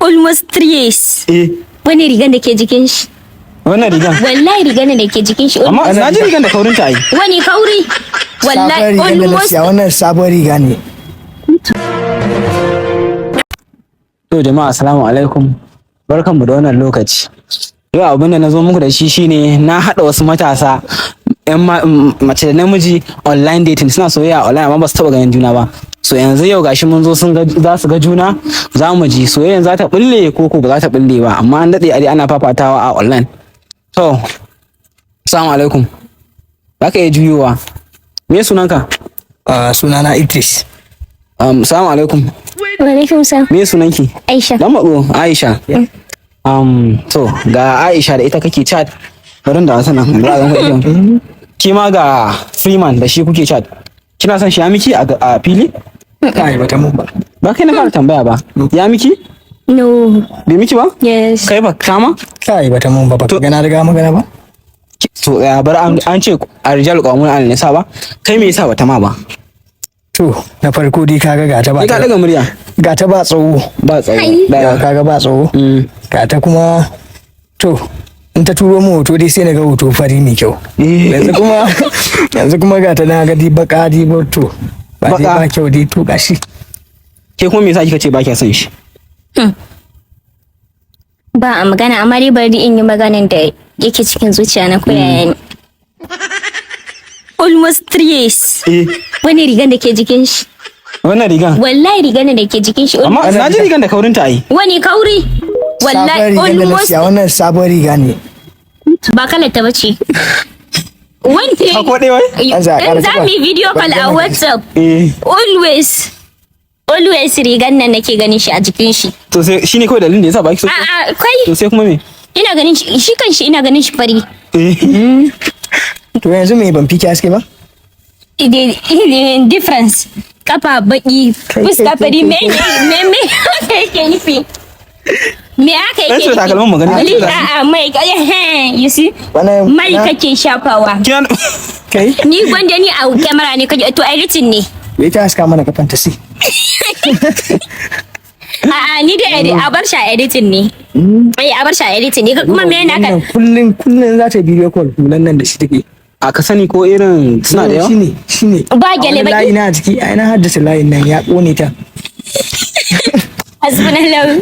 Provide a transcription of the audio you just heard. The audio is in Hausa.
Almost 3 years. Wani rigan da ke jikin shi. Wannan rigan? Wallahi rigan da ke jikin shi. Amma na ji rigan da kaurin ta ai. Wani kauri? Wallahi Sabon rigan da na almost siya, wannan sabon riga ne. To jama'a, assalamu alaikum. Barkanmu da wannan lokaci. Yau abin da na zo muku da shi shine na haɗa wasu matasa yan mace da namiji, online dating, suna soyayya online amma ba su taɓa ganin juna ba. So yanzu yau gashi mun zo sun ga za su ga juna, za mu ji soyayyan za ta bulle ko ko ba za ta bulle ba, amma an daɗe a dai ana fafatawa a online. To, assalamu alaikum. Za ka iya juyowa. Me sunanka? Sunana Idris. Assalamu alaikum. Wa alaikum salam. Me sunanki? Aisha. Dan matso, Aisha. To ga Aisha, da ita kake chat. Bari da wasu nan. Za a ganku da kyau. Ki ma ga Freeman, da shi kuke chat. Kina son shi ya miki a fili? Kai, bata mun ba. Ba kai na fara tambaya ba. Ya miki? No. Bai miki ba? Yes. Kai ba kama? Kai, bata mun ba, ba ga na riga magana ba. To ya bar an ce الرجال قوامون على النساء ba? Kai me yasa bata ma ba? To, na farko dai kaga gata ba Kai ka daga murya. Gata ba tsawo. Ba tsawo. Ai. Ya Daya. kaga ba tsawo. Gata kuma, to, in ta turo mu hoto dai sai na ga hoto fari mai kyau. Yanzu kuma gata na ga di baka di ba, to. Ba dai Baka. ba kyau dai, to gashi. Ke kuma me yasa kika ce ba kya son shi? Ba a magana, amma dai bari in yi maganin da yake cikin zuciya na koyaya ne. Almost 3 years. Wani rigan da ke jikin shi. Wannan rigan? Wallahi rigan da ke jikin shi. Amma na ji rigan da kaurin ta ai. Wani kauri? Sabon Wallahi rigan da na almost siya, wannan sabon riga ne. Ba kalar ta bace. Wanda A ko ɗaya wai? An za a ƙara In za taɓa. mu yi video call a WhatsApp. Always. Always rigan nan nake ganin shi a jikin shi. To sai shine kawai dalilin da yasa ba ki so? A'a, kai. To sai kuma me? Ina ganin shi, shi kan shi ina ganin shi fari. To yanzu me, ban fiki haske ba? Difference. Kafa baki, Kai, fuska kai, fari, kai, me me me haka yake nufi? Me haka Dan yake cire nufi? takalmin mu gani. Wali, a'a, mai, you see? Wannan Mai kake shafawa. Kina kai. Ni gwanda ni a camera ne kake, to editing ne. Me ta haska mana kafan ta si? A'a, ni da a bar shi a editing ne. Eh, a bar shi a editing ne. Kuma me naka? Wannan kullun kullun za ta yi video call, hulan nan da shi take. A ka sani ko irin suna da yawa? Shine shine. Ba gyale A wani baki. layi na a ciki, ai na haddace layin nan ya kone ta. Hasbunallahu.